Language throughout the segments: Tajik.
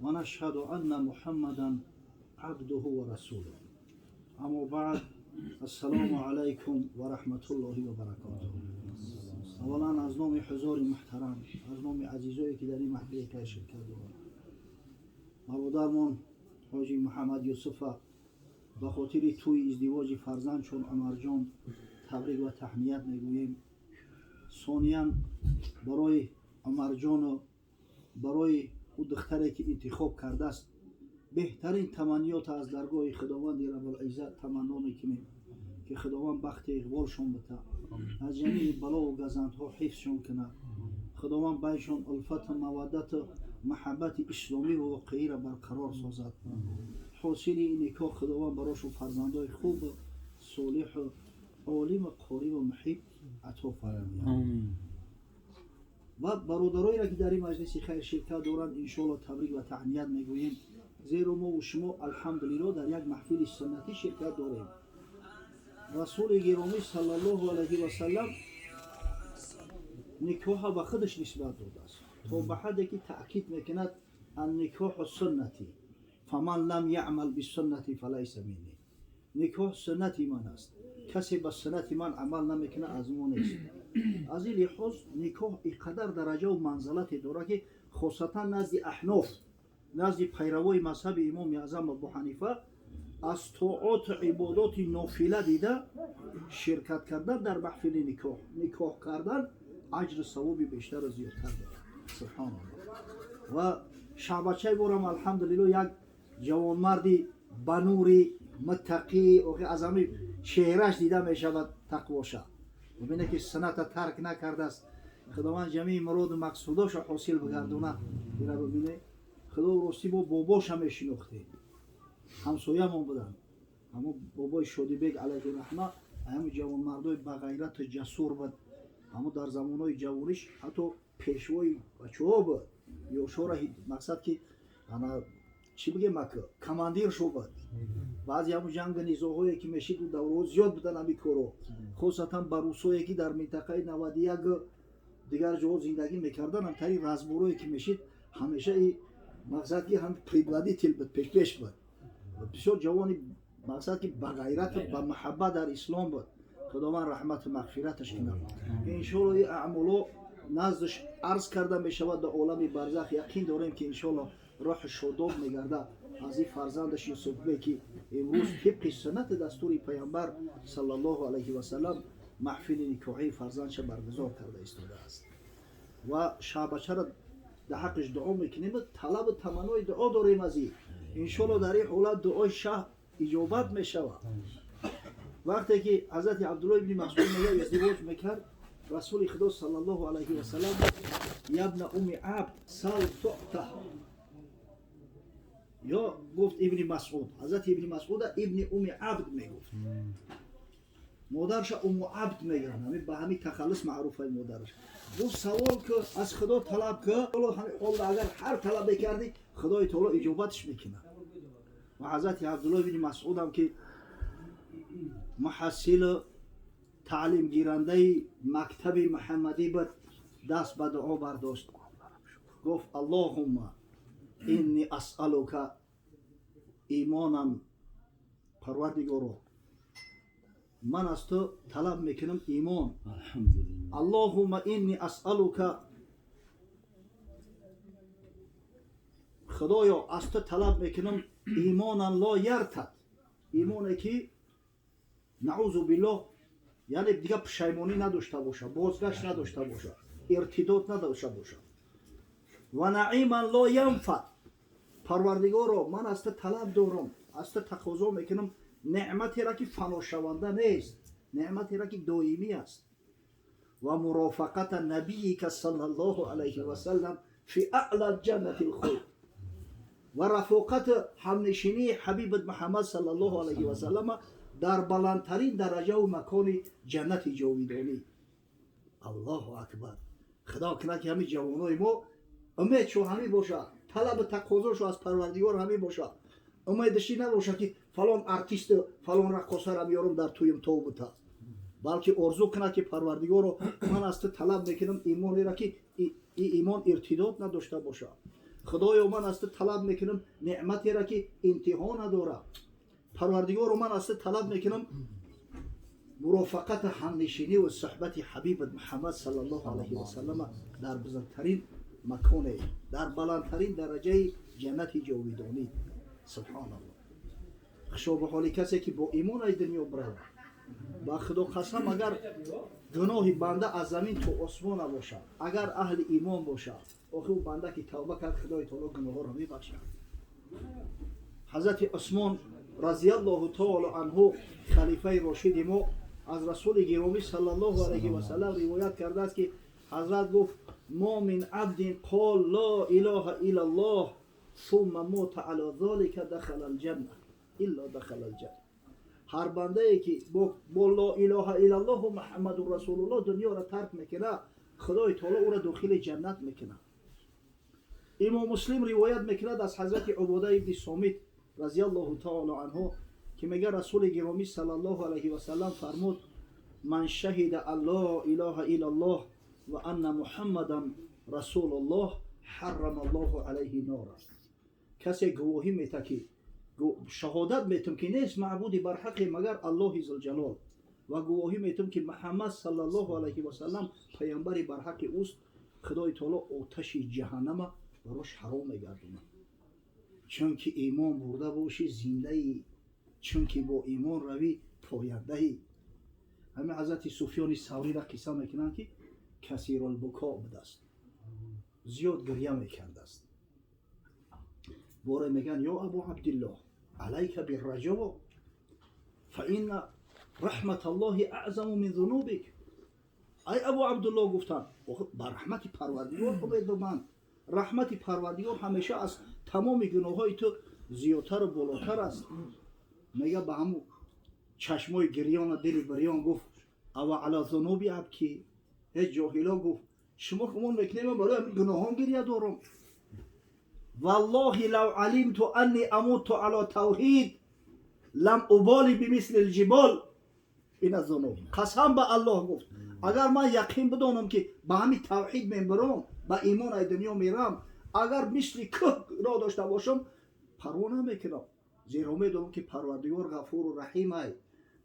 ونشهد أن محمدا عبده ورسوله. اما بعد، السلام علیکم و رحمت الله و برکاته. اولا از نام حضور محترم، از نام عزیزایی که در این محفل که شرکت دارند، برادرمان حاجی محمد یوسف به خاطر توی ازدواج فرزندشون عمرجان تبریک و تهنیت میگوییم. ثانیا برای عمرجان و برای او دختری که انتخاب کرده است بهترین تمنیات از درگاه خداوند رب العزت تمنا میکنیم که خداوند بخت اقبالشون بده، از جمیع بلا و گزندها حفظشون کنه، خداوند بینشون الفت و مودت و محبت اسلامی و واقعی را برقرار سازد. حاصل این نکاح خداوند براشون فرزندای خوب، صالح و عالم و قاری و محب عطا فرماید. و برادرایی را که در این مجلس خیر شرکت دارند انشاءالله تبریک و تهنیت میگوییم، زیرا ما و شما الحمدلله در یک محفل سنتی شرکت داریم. رسول گرامی صلی الله علیه و سلم نکاح به خودش نسبت داده است تا به حدی که تأکید میکند النکاح سنتی فمن لم یعمل بالسنة فلیس منی. نکاح سنتی من است، کسی به سنت من عمل نمیکنه از ما نیست. از این لحاظ نکاح اینقدر درجه و منزلت داره که خاصتا نزد احناف، نزد پیروای مذهب امام اعظم ابو حنیفه، از طاعات و عبادات نافله دیده شرکت کردن در محفل نکاح، نکاح کردن اجر و ثواب بیشتر و زیادتر داره. سبحان الله. و شعبچه بارم الحمدلله یک جوانمردی بنوری متقی، از همین چهرهش دیده می شود تقواشه، ببینه که سنت ترک نکرده است. خداوند جمیع مراد و مقصوداش حاصل بگردونه. اینا ببینه خدا راستی با باباش هم شناخته، همسایه‌مون بودن، همون بابای شادی بیگ علیه الرحمه، همون جوانمردای با غیرت و جسور بود، همون در زمانهای جوانیش حتی پیشوای بچه‌ها بود. یوشورا مقصد که انا چی بگم اکه کماندیر شو بود. بعضی همون جنگ نزاعهایی که میشید و دورو زیاد بودن همین کارو، خصوصا با روسایی که در منطقه 91 دیگر جاها زندگی میکردن، هم تری رزمورایی که میشید همیشه ای مقصد که هم предводитель بود، پیش پیش بود. بسیار جوانی مقصد که با غیرت و با محبت در اسلام بود. خداوند رحمت و مغفرتش کنه. انشالله این اعمالو نزدش عرض کرده میشود در عالم برزخ. یقین داریم که انشالله روح شاداب میگرده از این فرزندش یوسف بی که امروز طبق سنت دستور پیامبر صلی الله علیه و سلم محفل نکاحی فرزندش برگزار کرده ایستاده است. و شعبچه را در حقش دعا میکنیم و طلب و تمنای دعا داریم از این. انشالله در این حالت دعای شه اجابت میشود. وقتی که حضرت عبدالله ابن مسعود میگه ازدواج میکرد، رسول خدا صلی الله علیه و سلم یبن ام عبد سال تعته، یا گفت ابن مسعود، حضرت ابن مسعود ابن ام عبد میگفت، مادرش ام عبد میگن، همین به همین تخلص معروفه مادرش. گفت سوال که از خدا طلب که حالا اگر هر طلب کردی خدای تعالی اجابتش میکنه. و حضرت عبدالله ابن مسعود هم که محصل تعلیم گیرنده مکتب محمدی بود، دست به دعا برداشت، گفت اللهم انی اسألک ایمانم، پروردگارا من از تو طلب میکنم ایمان. اللهم انی اسألک، خدایا از تو طلب میکنم ایمانا لا یرتد، ایمانی که نعوذ بالله یعنی دیگه پشیمانی نداشته باشه، بازگشت نداشته باشه، ارتداد نداشته باشه. و نعیما لا ینفد، پروردگارا من از تو طلب دارم، از تو تقاضا میکنم نعمتی را که فناشونده نیست، نعمتی را که دائمی است. و مرافقت نبیک صلی الله علیه و سلم فی اعلی الجنة الخلد، و رفاقت همنشینی حبیب محمد صلی الله علیه و سلم در بلندترین درجه و مکان جنت جاویدانی. الله اکبر. خدا کنه که همین جوانای ما امید شو همین باشه، طلب تقاضاشو از پروردگار همین باشه، امیدشی نباشه که فلان ارتیست فلان رقاصه را میارم در تویم تو بوده، بلکه ارزو کنه که پروردگار من از تو طلب میکنم ایمانی را که ایمان ارتداد نداشته باشه، Худоё, ман аз ту талаб мекунам неъматеро ки интиҳо надорад. Парвардигоро, ман аз ту талаб мекунам мурофақати ҳамнишинӣ ва суҳбати ҳабибат Муҳаммад саллаллоҳу алайҳи васаллама дар бузургтарин маконе, дар баландтарин дараҷаи ҷаннати ҷовидонӣ. Субҳоналлоҳ. Хушо ба ҳоли касе ки бо имон аз дунё биравад. Ба Худо қасам, агар гуноҳи банда аз замин то осмона бошад, агар аҳли имон бошад, охи ӯ банда ки тавба кард, Худои таоло гуноҳҳоро мебахшад. Ҳазрати Усмон разияллоҳу таоло анҳу, халифаи рошиди мо, аз Расули гиромӣ саллаллоҳу алайҳи васаллам ривоят кардааст, ки ҳазрат гуфт: мо мин абдин қол ло илоҳа иллаллоҳ сумма мота ала золика дахала алҷанна илла дахала алҷанна. Ҳар бандае ки бо ло илоҳа иллаллоҳу Муҳаммадун расулуллоҳ дунёро тарк мекунад, Худои таоло ӯро дохили ҷаннат мекунад. Имом Муслим ривоят мекунад аз ҳазрати Убода ибни Сомит разияллоҳу таоло анҳу, ки мега Расули гиромӣ саллаллоҳу алайҳи васаллам фармуд: ман шаҳида ан ло илоҳа иллаллоҳ ва анна Муҳаммадан расулуллоҳ ҳаррама Аллоҳу алайҳи нора. Касе гувоҳӣ мета ки шаҳодат метум ки нест маъбуди барҳақе магар Аллоҳи зулҷалол ва гувоҳӣ метум ки Муҳаммад саллаллоҳу алайҳи васаллам паямбари барҳақи ӯст, Худои таоло оташи ҷаҳаннама барош ҳаром мегардонад. Чунки имон бурда бошӣ, зиндаӣ, чунки бо имон равӣ, пояндаӣ. Ҳамин ҳазрати Суфёни Савриро қисса мекунанд, ки касирулбуко будааст, зиёд гирья мекардааст. Боре мегӯянд: ё Абу Абдиллоҳ, алайка бирраҷо фа инна раҳматаллоҳи аъзаму мин зунубик. Ай Абу Абдуллоҳ, гуфтанд, ба раҳмати Парвардигор умед бибанд, раҳмати Парвардигор ҳамеша аз тамоми гуноҳҳои ту зиёдтару болотар аст. Мега, ба ҳамун чашмои гирёна, дили бирён гуфт: ава ала зунуби абки? Ҳеҷ ҷоҳило, гуфт, шумо гумон мекунед ман барои гуноҳон гирья дорам? Валлоҳи лав алимту анни амуту ала тавҳид лам уболи бимисли лҷибол ин зунуб. Қасам ба Аллоҳ, гуфт, агар ман яқин бидонам ки ба ҳамин тавҳид мебирам, ба имон ай дунё мерам, агар мисли кӯҳ гуноҳ дошта бошам, парво намекунам, зеро медонам ки Парвардигор ғафуру раҳим ай.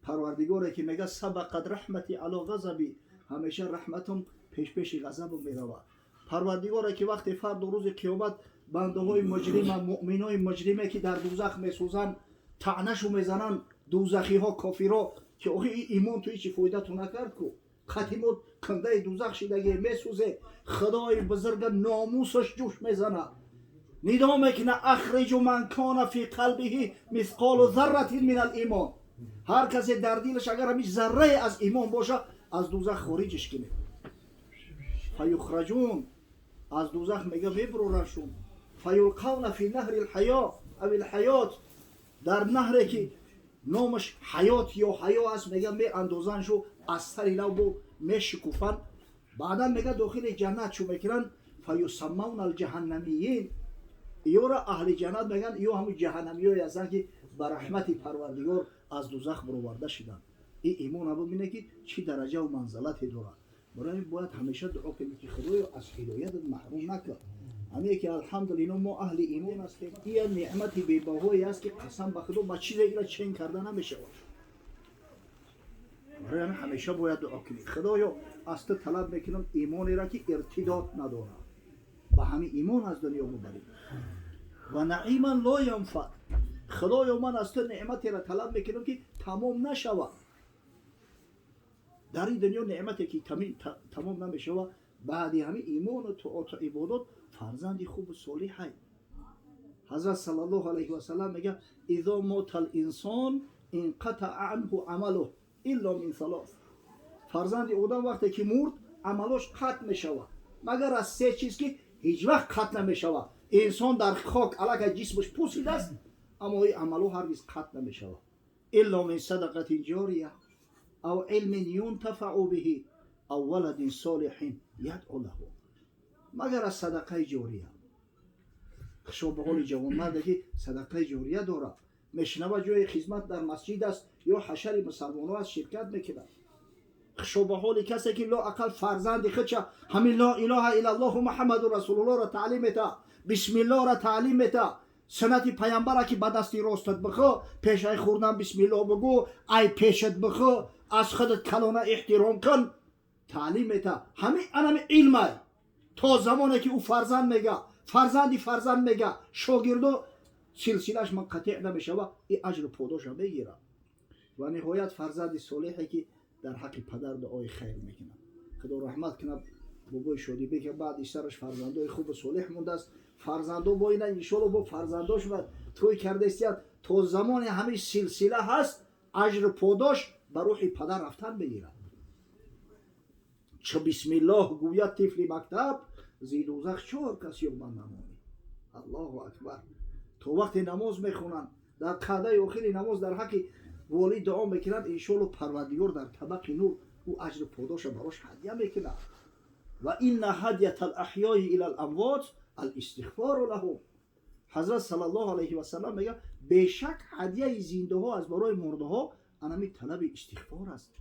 Парвардигоре ки мега: сабақат раҳмати ало ғазаби, ҳамеша раҳматам пешпеши ғазабам меравад. Парвардигоре ки вақте фарду рӯзи қиёмат бандаҳои муҷрима, муъминои муҷриме ки дар дӯзах месӯзанд, таънашу мезананд дӯзахиҳо, кофиро, ки охи ин имон ту ҳечи фоидату накард ку, хати мо кандаи дӯзах шидагие, месӯзе, Худои бузурга номусаш ҷӯш мезанад, нидо мекуна: ахриҷу ман кона фи қалбиҳи мисқолу зарратин мин алимон. Ҳар касе дар дилаш агар ҳамин заррае аз имон боша, аз дӯзах хориҷиш кунед. Фаюхраҷун, аз дӯзах мега мебурорашун. Фаюлқавна фи наҳри лҳаё ав лҳаёт, дар наҳре ки номаш ҳаёт ё ҳаё аст, мега меандозаншу, аз сари нав бо мешукуфанд. Баъдан мега дохили ҷаннат чӯ мекунанд. Фаюсаммавна алҷаҳаннамиин, ёра аҳли ҷаннат мегӯянд, ё ҳамун ҷаҳаннамиёе ҳастанд ки ба раҳмати Парвардигор аз дӯзах бароварда шуданд. Ин имона бибине ки чӣ дараҷаву манзалате дорад. Барои ҳамин бояд ҳамеша дуо кунем ки Худоё, аз ҳидоятат маҳрум накун. Ҳамие ки алҳамдулилло мо аҳли имон ҳастем, ин неъмати бебаҳое аст ки қасам ба Худо, ба чизе ира чен карда намешавад. Барои ҳамин ҳамеша бояд дуо кунем: Худоё, аз ту талаб мекунам имонеро ки иртидод надорад, ба ҳамин имон аз дунё бубарем. Ва наиман ло янфад, Худоё, ман аз ту неъматеро талаб мекунам ки тамом нашавад. Дар ин дунё неъмате ки тамом намешавад баъди ҳамин имону тоату ибодот фарзанди хубу солиҳай. Ҳазрат саллаллоҳу алайҳи васаллам мегӯяд: изо мота линсон инқатаа анҳу амалуҳ илло мин салос. Фарзанди одам вақте ки мурд, амалош қатъ мешавад, магар аз се чиз ки ҳеҷ вақт қатъ намешавад. Инсон дар хок аллакай ҷисмаш пусидааст, аммо ин амало ҳаргиз қатъ намешавад. Илло мин садақатин ҷория ав илмин юнтафау биҳи ав валадин солиҳин ядъу лаҳу. Магар аз садақаи ҷория. Хушо ба ҳоли ҷавонмарде ки садақаи ҷория дорад, мешунава ҷои хизмат дар масҷид аст ё ҳашари мусалмонҳо аст, ширкат мекунад. Хушо ба ҳоли касе ки лоақал фарзанди худша ҳамин ло илоҳа иллаллоҳу Муҳаммаду расулуллоҳро таълим метаҳад. Бисмиллоҳро таълим мета, суннати паямбара ки ба дасти ростат бихӯ, пеш ай хӯрдан бисмиллоҳ бигӯ, ай пешат бихӯ, аз худат калона эҳтиром кун, таълим мета. Ҳами анами илмай то замоне ки ӯ фарзанд мега, фарзанди фарзанд мега, шогирдо силсилаш мунқатеъ намешава, и аҷру подоша мегирад. Ва ниҳоят фарзанди солиҳе ки дар ҳаққи падар дуои хайр мекунад. Худо раҳмат кунад бобои Шодибек, баъди сараш фарзандои хубу солиҳ мондааст. Фарзандо бо ина иншоалло бо фарзандош ва тӯй кардаистияд. То замоне ҳамин силсила ҳаст, аҷру подош ба рӯҳи падар рафтан мегирад. Чу бисмиллоҳ гӯяд тифли мактаб, зи дӯзах чор кас ёбанд намонӣ. Аллоҳу акбар. То вақте намоз мехонанд, дар қаъдаи охири намоз дар ҳаққи волид дуо мекунанд, иншоалло Парвардигор дар табақи нур ӯ аҷру подоша барош ҳадя мекунад. Ва инна ҳадята алаҳёи ила ламвот алистиғфору лаҳум. Ҳазрат саллаллоҳу алайҳи васаллам мегӯяд, бешак ҳадияи зиндаҳо аз барои мурдаҳо анами талаби истиғфор аст.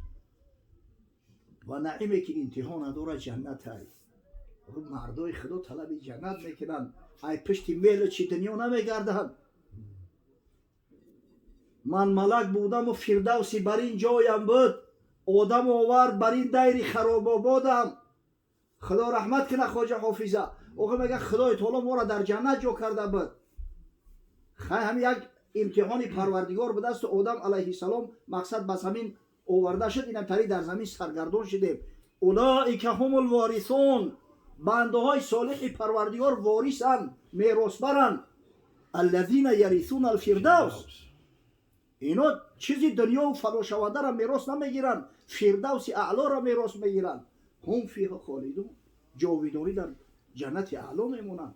Ва наиме ки интиҳо надорад ҷаннат ай. Мардои Худо талаби ҷаннат мекунанд, ай пишти мелу чи дунё намегарданд. Ман малак будаму фирдавси бар ин ҷоям буд, одам овард бар ин дайри харобободам. Худо раҳмат кунад хоҷа Ҳофиза. Охир мега Худои таоло моро дар ҷаннат ҷо карда буд. Хай ҳами як имтиҳони Парвардигор будасту Одам алайҳиссалом мақсад ба замин оварда шуд, инам тари дар замин саргардон шудем. Улоика ҳумул ворисун, бандаҳои солиҳи Парвардигор ворисанд, меросбаранд. Аллазина ярисуна алфирдавс, ино чизи дунёву фаношавандаро мерос намегиранд, фирдавси аълоро мерос мегиранд. Ҳум фиҳа холидун, ҷовидонӣ дар ҷаннати аъло мемонанд.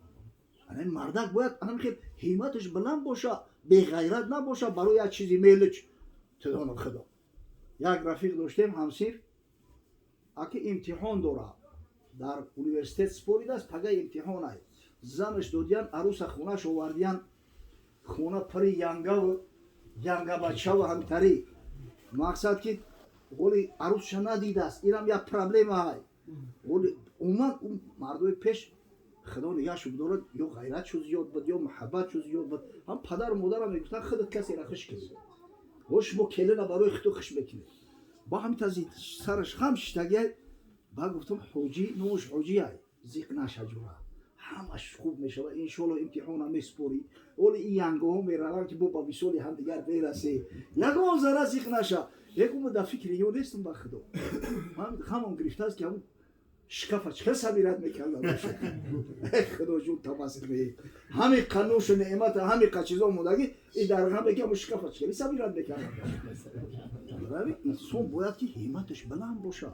Ин мардак бояд анам хел ҳимматаш баланд боша, беғайрат набоша барои як чизи мелуч. Тудоно Худо. Як рафиқ доштем ҳамсинф, аки имтиҳон дора, дар университет споридааст, пага имтиҳон ай. Занаш додиян, аруса хонаш овардиян, хона пари янгаву янгабачаву ҳамтарӣ. Мақсад ки ҳоли арусша надидааст, инам як проблема ай. Ҳоли умуман мардои пеш Худо нигаҳшу бидорад, ё ғайратшу зиёд буд, ё муҳаббатшу зиёд буд. Ҳам падару модарам мегуфтанд, худат касеро хуш кунед, о шумо келина барои худо хуш мекунед. Ба ҳамин тази сараш хам шиштагия. Ба гуфтам, ҳоҷӣ, номаш ҳоҷӣ ай, зиқ наша ҷура, ҳамаш хуб мешавад иншоалло, имтиҳона месупорӣ. Оли ин янгаҳо мераванд ки бо ба висоли ҳамдигар мерасӣ, ягон зара зиқ наша. Ягон дар фикри ё нестам, ба Худо ман хамон гирифтааст ки ҳамн шкафа чӣ хел собирать мекардам. Худоҷон, табасқи ҳами қанушу неъмата, ҳами чизо мондагӣ и дар ҳаме ки ҳамн шкафа чӣ хели собирать мекардам. Инсон бояд ки ҳимматаш баланд бошад.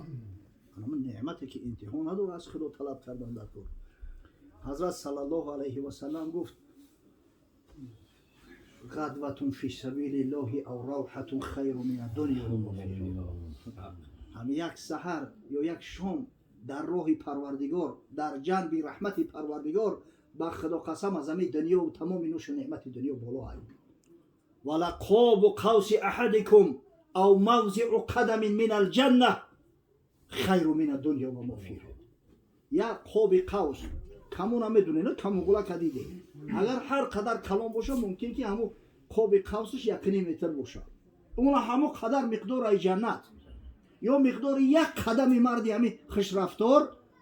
Ҳамн неъмате ки интиҳо надорад аз Худо талаб кардан дар кор. Ҳазрат саллаллоҳу алайҳи васаллам гуфт: ғадватун фи сабилиллоҳи ав равҳатун хайру мин аддунё. Ҳам як саҳар ё як шом дар роҳи Парвардигор, дар ҷанби раҳмати Парвардигор, ба Худо қасам, аз ҳамин дунёву тамоми нӯшу неъмати дунё боло ай. Вала қобу қавси аҳадикум ав мавзиу қадамин мин алҷанна хайру мин аддунё ва мо фиҳа. Як қоби қавс, камона медонед, камонгулака диде, агар ҳар қадар калон боша, мумкин ки ҳамун қоби қавсаш 1,5 метр бошад, уна ҳамон қадар миқдор ай ҷаннат ё миқдори як қадами марди ҳамин хушрафтор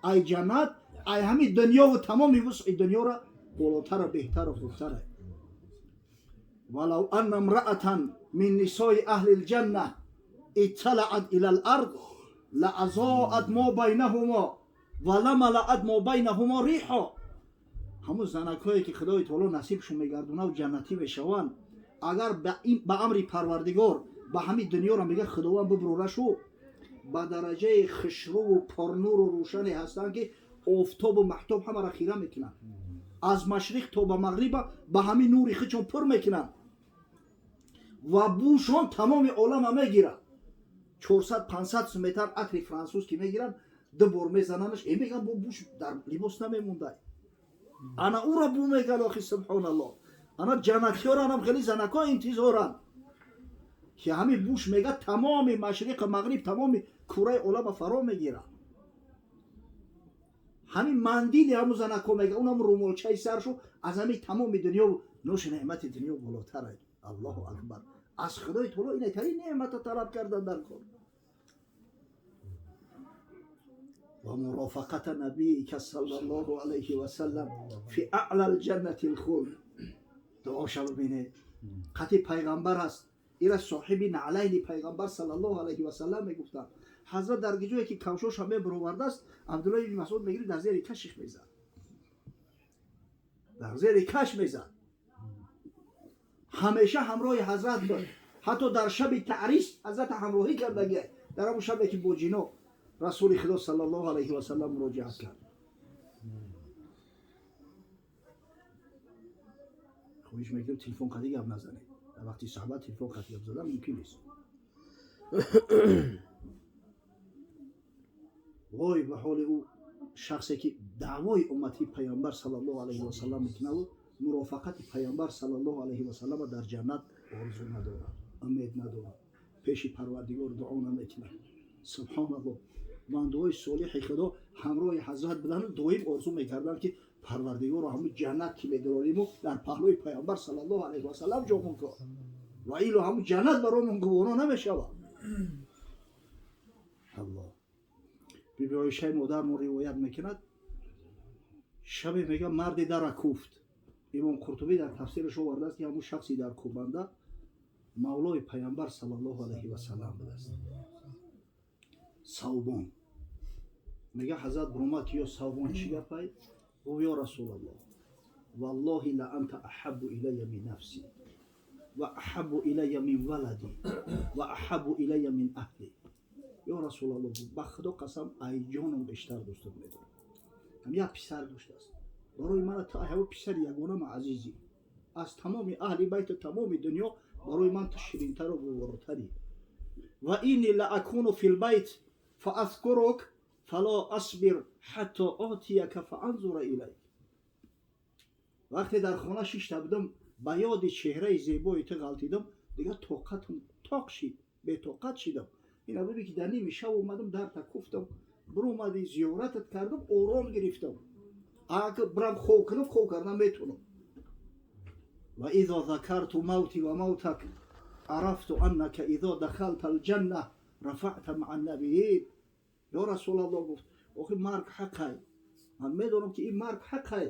ай ҷаннат, ай ҳамин дунёву тамоми вусъи дунёра болотара, беҳтару хубтара. Валав анна мраатан мин нисои аҳли лҷанна итталаат ила лард лаазоат мо байнаҳумо ва ламалаат мо байнаҳумо риҳо. Ҳамун занакҳое ки Худои таоло насибшон мегардонаву ҷаннатӣ мешаванд, агар ба амри Парвардигор ба ҳамин дунёро мега Худованд бибурашу, ба дараҷаи хушрӯву пурнуру рӯшане ҳастанд, ки офтобу маҳтоб ҳамаро хира мекунанд, аз машриқ то ба мағриба ба ҳамин нури худшон пур мекунанд ва бӯшон тамоми олама мегирад. 400-500 метр атри франсуз ки мегиранд, ду бор мезананаш, меган бо буш дар либос намемондай. Ана ӯро бу меган. Охи, субҳоналлоҳ, ана ҷаннатиёранам хеле занако интизоранд, ки ҳамин буш мега тамоми машриқу мағриб, тамоми кураи олама фаро мегирад. Ҳамин мандили ҳамун занако мега, унам румолчаи саршу аз ҳамин тамоми дунё нӯши неъмати дунё болотар. Аллоҳу акбар. Аз Худои таоло инайтарин неъмата талаб кардан дар кор. Ва мурофақата набиика саллаллоҳу алайҳи васаллам фи аълал ҷаннати лхулд. Дуоша бибинед. Қати пайғамбар аст. Ира соҳиби наълайни пайғамбар саллаллоҳу алайҳи васаллам мегуфтанд. Ҳазрат дар ҷое ки кавшоша мебуровардааст, Абдуллоҳ ибни Масъуд мегирифт, дар зери кашиш мезад. Дар зери каш мезад. Ҳамеша ҳамроҳи ҳазрат буд. Ҳатто дар шаби таърис ҳазрат ҳамроҳӣ кардагӣ. Дар ҳамон шабе ки бо ҷино расули худо саллаллоҳу алайҳи васаллам муроҷиат кард. Хоҳиш мекунем телефон қади гап назанед. Дар вақти суҳбат телефон қади гап задан мумкин нест. Вой ба ҳоли ӯ шахсе ки даъвои уммати пайғамбар саллаллоҳу алайҳи васаллам мекунаву мурофақати пайғамбар саллаллоҳу алайҳи васаллама дар ҷаннат орзу надорад, умед надорад, пеши Парвардигор дуо намекунад. Субҳоналлоҳ. Бандаҳои солиҳи Худо ҳамроҳи ҳазрат будану доим орзу мекарданд ки Парвардигорро ҳамун ҷаннат ки медорориму дар паҳлӯи пайғамбар саллаллоҳу алайҳи васаллам ҷомон кор ва ило ҳамун ҷаннат баромон гуворо намешавад. Аллоҳ. Биби Оишаи модармон ривоят мекунад, шабе мега марде дара куфт. Имом Қуртубӣ дар тафсираш овардааст ки ҳамун шахси дар кӯбанда мавлои пайғамбар саллаллоҳу алайҳи васаллам будааст. Савбон мега ҳазрат буромад ки ё Савбон чӣ гапай? Гуфт ё Расулаллоҳ, валлоҳи ла анта аҳаббу илайя мин нафси ва аҳаббу илайя мин валади ва аҳаббу илайя мин аҳли. Ё Расулаллоҳ, ба Худо қасам, ай ҷоном бештар дӯстат медорам. Ҳам як писар доштааст. Барои ман ту ҳамон писари ягонам азизӣ. Аз тамоми аҳли байту тамоми дунё барои ман ту ширинтару гуворотарӣ. Ва инни ла акуну фил байт фаазкурук фало асбир ҳатто отияка фаанзура илайк. Вақте дар хона шишта будам, ба ёди чеҳраи зебои ту ғалтидам, дигар тоқатам тоқ шид, бетоқат шидам. Ина бибин ки дар ними шаб омадам, дарта куфтам, биромадӣ, зиёратат кардам, ором гирифтам. Агар бирам хов кунам, хов кардан метавонам. Ва изо закарту мавти ва мавтак арафту аннака изо дахалта алҷанна рафаъта маа набиин. Ё Расулаллоҳ гуфт, охи марг ҳақай. Ман медонам ки ин марг ҳақай.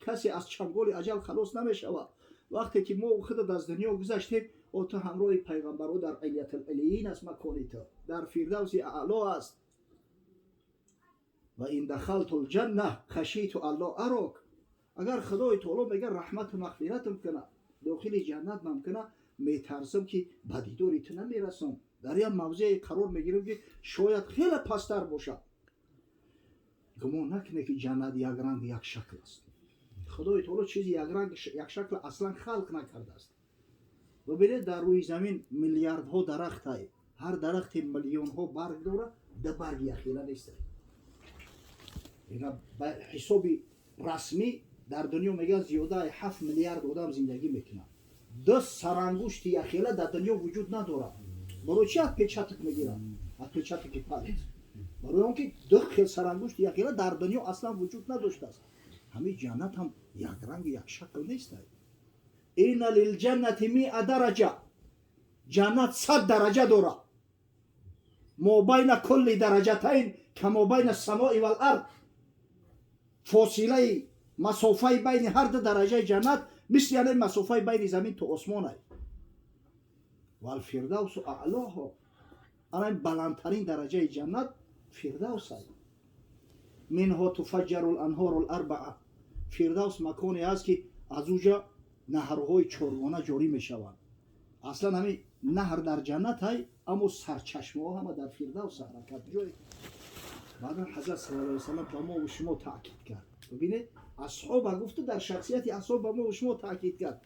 Касе аз чанголи аҷал халос намешавад. Вақте ки мо худат аз дунё гузаштем, о ту ҳамроҳи пайғамбарҳо дар илятул илиин аст макони ту, дар фирдавси аъло аст. Ва ин дахалту лҷанна хашиту алло арок. Агар Худои таоло мега раҳмату мағфиратам кунад, дохили ҷаннат мам кунад, метарсам ки ба дидори ту намерасам. Дар як мавзее қарор мегирам ки шояд хеле пасттар бошад. Гумон накунед ки ҷаннат якранг як шакл аст. Худои таоло чизи якранг як шакл аслан халқ накардааст. Бибинед, дар рӯи замин миллиардҳо дарахт ҳай, ҳар дарахте миллионҳо барг дорад, ду барг яхела нест. Ина ба ҳисоби расмӣ дар дунё мегӯянд зиёдаи 7 миллиард одам зиндагӣ мекунад. Ду сарангушти яхела дар дунё вуҷуд надорад. Барои чи отпечаток мегиранд? Отпечатоки палец. Барои он ки ду хел сарангушти яхела дар дунё аслан вуҷуд надоштааст. Ҳамин ҷаннат ҳам якранг якшакл нест. Инна лилҷаннати миа дараҷа. Ҷаннат 100 дараҷа дорад. Мо байна кулли дараҷатайн камо байна самои вал ард. Фосилаи масофаи байни ҳар ду дараҷаи ҷаннат мисли яъне масофаи байни замин то осмон ай. Валфирдавсу аълоҳо. Ана ин баландтарин дараҷаи ҷаннат фирдавс ай. Минҳо туфаҷҷару ланҳору ларбаа. Фирдавс маконе аст ки аз уҷа наҳрҳои чоргона ҷорӣ мешаванд. Аслан ҳамин наҳр дар ҷаннат ай, аммо сарчашмаҳо ҳама дар фирдавс ҳаракат ҷой. Баъдан ҳазрат саллаллоҳу алайҳи васаллам ба мо ва шумо таъкид кард. Бибинед, асҳоба гуфту дар шахсияти асҳоб ба мо ва шумо таъкид кард.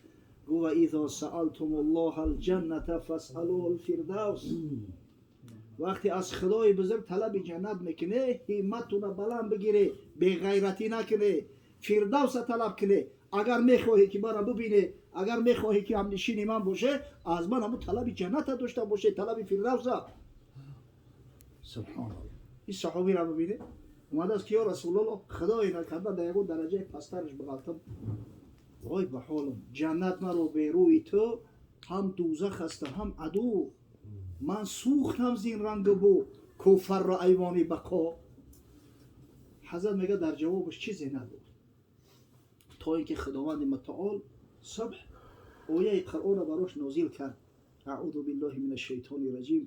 Гуфт: ва изо саалтумуллоҳа алҷанната фасалуҳу алфирдавс. Вақте аз Худои бузург талаби ҷаннат мекунӣ, ҳимматуна баланд бигирӣ, беғайратӣ накунӣ, фирдавса талаб кунӣ. Агар мехоҳӣ ки маро бибинӣ, агар мехоҳӣ ки ҳамнишини ман боше, аз ман ҳамун талаби ҷанната дошта боше, талаби фирдавса. Субҳоналлоҳ. Ин саҳобиро бибинед, Омадааст ки ё Расулаллоҳ, худое накарда дар ягон дараҷаи пасттараш биғалтам, вой ба ҳолам, ҷаннат маро берӯи ту ҳам дӯзах аста, ҳам аду, ман сӯхтам зин рангу бу куфарро айвони бақо. Ҳазрат мега, дар ҷавобаш чизе нагуфт, то ин ки Худованди Мутаол субҳ ояи Қуръонро барош нозил кард: أعوذ بالله من الشيطان الرجيم،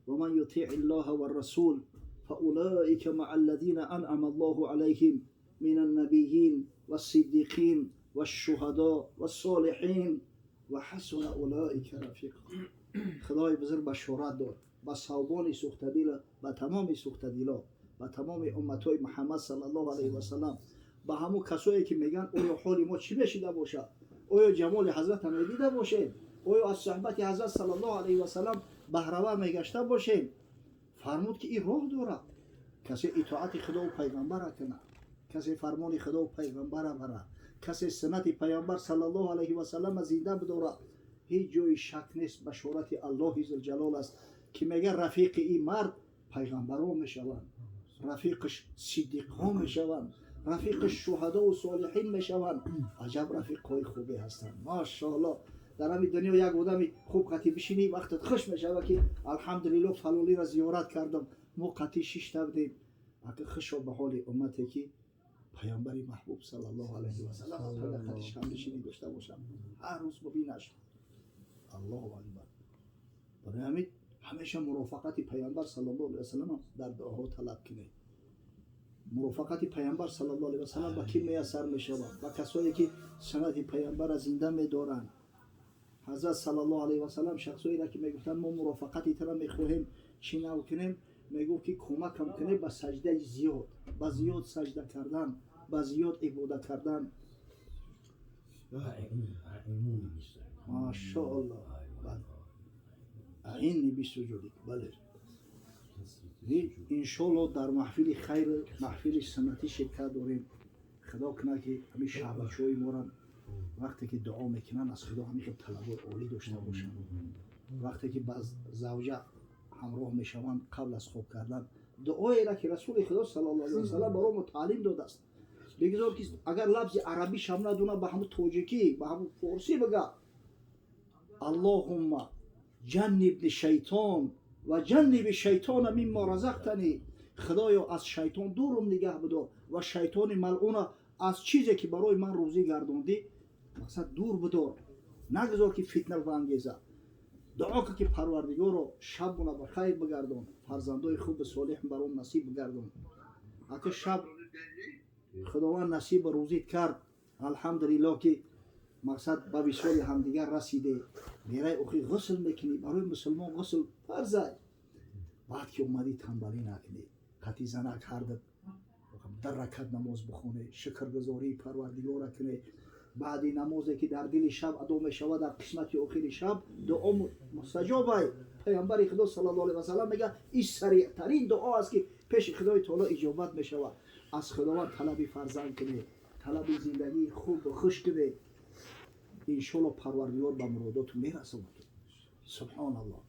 ومن يطع الله والرسول فأولئك مع الذين أنعم الله عليهم من النبيين والصديقين والشهداء والصالحين وحسن أولئك رفيقا. Худои бузург башорат дод ба Савбони сӯхтадила, ба тамоми сӯхтадило, ба тамоми умматҳои Муҳаммад саллаллоҳу алайҳи васаллам, ба ҳамун касое ки мегӯянд: оё ҳоли мо чӣ мешида бошад, оё ҷамоли ҳазрата медида бошем, оё аз суҳбати ҳазрат саллаллоҳу алайҳи васаллам баҳравар мегашта бошем? Фармуд ки ин роҳ дорад: касе итоати Худову пайғамбара кунад, касе фармони Худову пайғамбара барад, касе суннати пайғамбар саллаллоҳу алайҳи васаллама зинда бидорад. Ҳеҷ ҷои шак нест, башорати Аллоҳи зулҷалол аст, ки мега рафиқи ин мард пайғамбарон мешаванд, рафиқаш сиддиқҳо мешаванд, рафиқаш шуҳадову солиҳин мешаванд. Аҷаб рафиқҳои хубе ҳастанд, машоалло. Дар ҳамин дунё як одами хуб қатӣ бишинӣ, вақтат хуш мешавад, ки алҳамдулилло, фалолиро зиёрат кардам, мо қатӣ шишта будем. Ака, хушо ба ҳоли уммате ки паёмбари маҳбуб саллаллоҳу алайҳи васаллам қатиш ҳамнишинӣ дошта бошам, ҳар рӯз бубинаш. Аллоҳу акбар! Барои ҳамин ҳамеша мурофиқати паёмбар саллаллоҳу алайҳи васаллам дар дуоҳо талаб кунед. Мурофиқати паёмбар саллаллоҳу алайҳи васаллам ба кӣ меяссар мешавад? Ба касое ки суннати паёмбарро зинда медоранд. Ҳазрат саллаллоҳу алайҳи васаллам шахсоеро ки мегуфтанд: мо мурофиқати туро мехоҳем, чӣ нав кунем? Мегуфт ки кӯмакам кунед ба саҷдаи зиёд, ба зиёд саҷда кардан, ба зиёд ибодат кардан. Машоалло, أعني بالسجود. Бале, иншолло дар маҳфили хайр, маҳфили суннатӣ ширкат дорем. Худо кунад ки ҳамин шаҳбачаҳои моро вақте ки дуо мекунанд, аз Худо ҳамин хел талабои олӣ дошта бошанд. Вақте ки ба завҷа ҳамроҳ мешаванд, қабл аз хоб кардан дуоеро ки Расули Худо саллаллоҳу алайҳи васаллам барои мо таълим додааст, бигзор ки агар лафзи арабишам надона, ба ҳамун тоҷикӣ, ба ҳамун форсӣ бига: اللهم جنبني الشيطان وجنب الشيطان مما رزقتني. Худоё, аз шайтон дурум нигаҳ бидор ва шайтони малъуна аз чизе ки барои ман рӯзӣ гардондӣ, мақсад, дур бидор, нагузор ки фитна баангезад. Дуо кун ки Парвардигоро, шабмона ба хайр бигардон, фарзандои хуби солеҳ баром насиб бигардон. Ака, шаб Худованд насиба рӯзит кард, алҳамдулиллоҳ, ки мақсад, ба висоли ҳамдигар расиде. Мерай, охи, ғусл мекунӣ, барои мусулмон ғусл фарзай. Баъд ки омадӣ, танбалӣ накунӣ, қати занак ҳарда дар ракат намоз бихоне, шукргузории Парвардигора кунӣ. Баъди намозе ки дар дили шаб адо мешавад, дар қисмати охири шаб дуо мустаҷобай. Паёмбари Худо саллаллоҳу алайҳи васаллам мега, ин сариътарин дуо аст ки пеши Худои Таоло иҷобат мешавад. Аз Худованд талаби фарзанд кунед, талаби зиндагии хубу хуш кунед. Иншолло, Парвардигор ба муродоту мерасонад. Субҳоналлоҳ!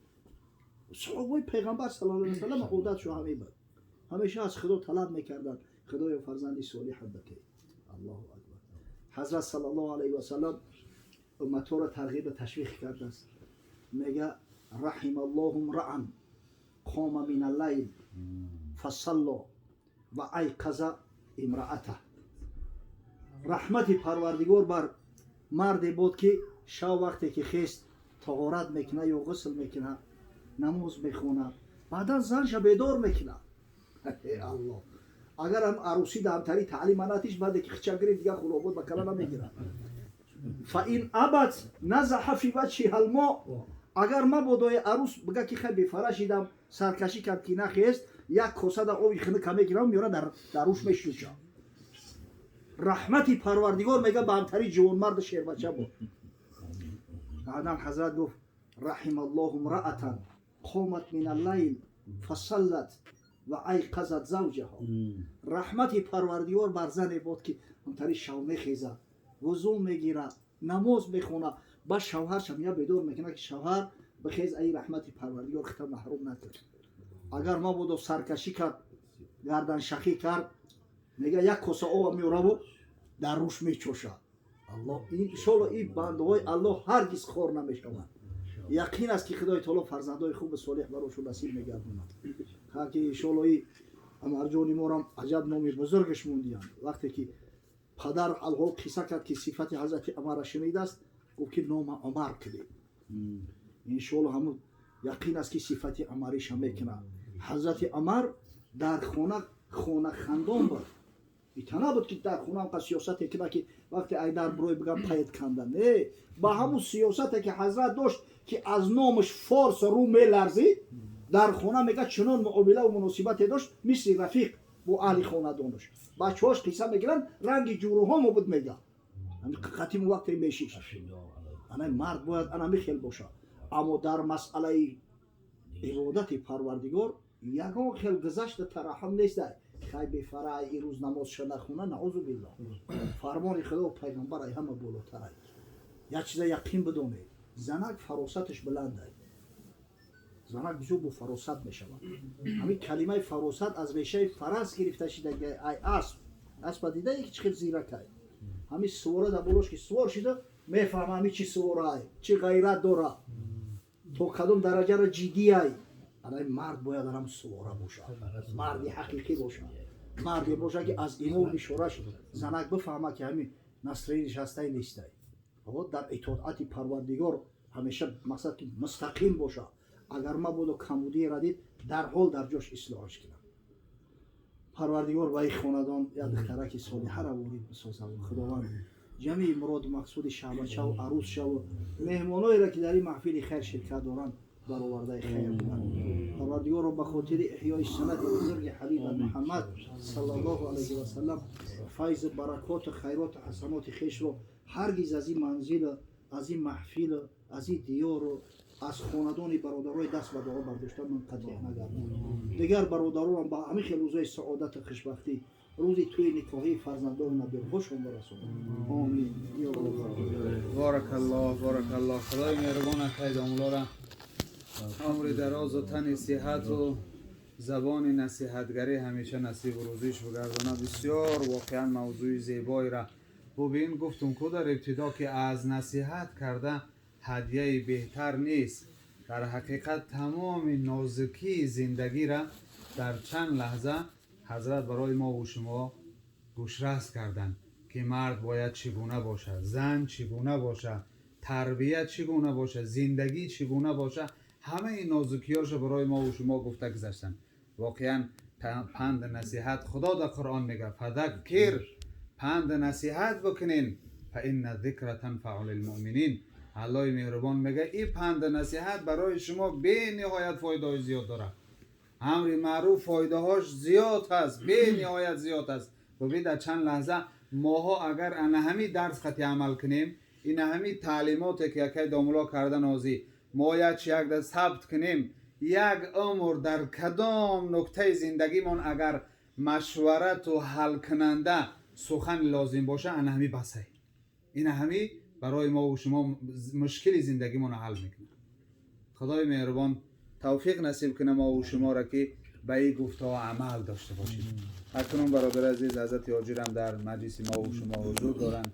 Саҳобаи пайғамбар саллаллоҳу алайҳи васаллам одатшо ҳамин буд, ҳамеша аз Худо талаб мекарданд: Худоё, фарзанди солиҳа бите. Аллоҳу акбар! Ҳазрат саллаллоҳу алайҳи васаллам умматҳоро тарғиба ташвиқ кардааст. Мега: رحم الله امرأ قام من الليل فصلى وأيقظ امرأته. Раҳмати Парвардигор бар марде буд ки шав вақте ки хест, таҳорат мекунад ё ғусл мекунад, намоз мехонад, баъдан занша бедор мекунад. Аллоҳ! Агар ҳам арӯсӣ даҳамтари таълим анатиш, баъде ки хича гирифт, дигар хулобод ба кала намегирад. فإن أبت نضح في وجهها الماء. Агар мабодои арӯс бига ки хай, бефара шидам, саркашӣ кард ки нахест, як косада оби хунука мегирам, меёра, дар рӯш мешӯша. Раҳмати Парвардигор, мега, ба ҳамтари ҷавонмарду шербача буд. Баъдан ҳазрат гуфт: رحم الله امرأة قامت من الليل فصلت وأيقظت زوجها. Раҳмати Парвардигор бар зане буд ки ҳамтари шав мехезад, вузӯ мегирад, намоз мехонад, ба шавҳаршам я бедор мекунад ки шавҳар, бихез, ай раҳмати Парвардигор хита маҳрум накард. Агар мабодо саркашӣ кард, гарданшахӣ кард. Мега, як коса оба меораву дар рӯш мечошад. Аллоҳ, иншолло, ин бандаҳои Аллоҳ ҳаргиз хор намешаванд. Яқин аст, ки Худои таоло фарзандои хубу солеҳ барошон насиб мегардонад. Ки иншолло и Амарҷони морам аҷаб номи бузургаш мондиянд. Вақте ки падар алҳол қисса кард, ки сифати ҳазрати Умарра шунидааст, гуфт, ки нома Умар кунед. Иншолло, ҳамун яқин аст, ки сифати Умариша мекунад. Ҳазрати Умар дар хона хонахандон буд. Ита набуд, ки дар хона ҳамқа сиёсате кина, ки вақте айдар бурой бигам, паед канда. Не, ба ҳамун сиёсате, ки ҳазрат дошт, ки аз номаш форс рӯ меларзид, дар хона, мега, чунон муомилаву муносибате дошт, мисли рафиқ бо аҳли хонадонаш. Бачаҳош қисса мегиранд, ранги ҷуруҳомо буд, мега, қатиму вақте мешишт. Ана мард бояд ана хел бошад. Аммо дар масъалаи ибодати Парвардигор ягон хел гузашта тараҳум неста. Хай, бефарай, ирӯз намозша нахуна, наузу биллоҳ. Фармони Худо, пайғамбар ай ҳама болотарай. Як чиза яқин бидонед: занак фаросаташ баландай. Занак бисёр бо фаросат мешавад. Ҳамин калимаи фаросат аз решаи фарас гирифта шида, ай асп. Аспа дидае, ки чӣ хел зиракай? Ҳамин сувора дар болош ки сувор шида, мефаҳма ҳамин чӣ суворай, чӣ ғайрат дора, то кадом дараҷаро ҷиддиай. Анаи мард бояд анам сувора бошад, марди ҳақиқӣ бошад, марде бошад, ки аз имову ишораш занак бифаҳма, ки ҳамин настроение ш ҳастай, нестай. Дар итоати Парвардигор ҳамеша мақсад ки мустақим бошад. Агар мабодо камбудиеро дид, дарҳол дар ҷош ислоҳаш кунад. Парвардигор ба ин хонадон як духтараки солиҳаро ворид бисозад. Худованд ҷамъи муроду мақсуди шаҳбачаву арӯсшаву меҳмоноеро, ки дар ин маҳфили хайр ширкат доранд, баровардаи хайр кунад. Парвардигорро ба хотири эҳёи суннати бузурги ҳабиба Муҳаммад саллаллоҳу алайҳи васалам файзу баракоту хайроту ҳасаноти хешро ҳаргиз аз ин манзилу аз ин маҳфилу аз ин диёру аз хонадони бародарои даст ба дуо бардошта мунқатеъ нагардад. Дигар бародаронам ба ҳамин хел рӯзои саодату хушбахтӣ, рӯзи тӯи никоҳии фарзандону набирҳошон барасонад. Омин. Баракаллоҳ, баракаллоҳ. Худои меҳрубон акай домулора умри дарозу тани сиҳату забони насиҳатгарӣ ҳамеша насибу рӯзиш бигардона. Бисёр воқеан мавзӯи зебоера бубин. Гуфтум ку дар ибтидо, ки аз насиҳат карда ҳадияи беҳтар нест. Дар ҳақиқат, тамоми нозукии зиндагира дар чанд лаҳза ҳазрат барои мову шумо гӯшрас карданд, ки мард бояд чӣ гуна бошад, зан чӣ гуна бошад, тарбия чӣ гуна бошад, зиндагӣ чӣ гуна бошад. Ҳамаи нозукиёшо барои мову шумо гуфта гузаштанд. Воқеан, панд насиҳат, Худо дар Қуръон мега: فذكر، панд насиҳат бикунен، فإن الذكرى تنفع المؤمنين. Аллоҳи меҳрубон мега, ин панд насиҳат барои шумо бениҳоят фоидаҳои зиёд дорад. Амри маъруф фоидаҳош зиёд ҳаст, бениҳоят зиёд аст. Бубин, дар чанд лаҳза моҳо агар ана ҳами дарс хати амал кунем, ина ҳами таълимоте, ки якай домуло карда нозӣ, мо як чи якда сабт кунем, як умр дар кадом нуктаи зиндагимон агар машварату ҳалкунанда сухан лозим боша, ана ҳами басай, ина ҳами барои мову шумо мушкили зиндагимонро ҳал мекунад. Худои меҳрубон тавфиқ насиб куна мову шуморо, ки ба ин гуфтаҳо амал дошта бошем. Акнун, бародари азиз, ҳазрати ҳоҷирам дар маҷлиси мову шумо ҳузур доранд.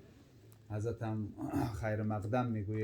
Ҳазратам хайрмақдам мегӯед.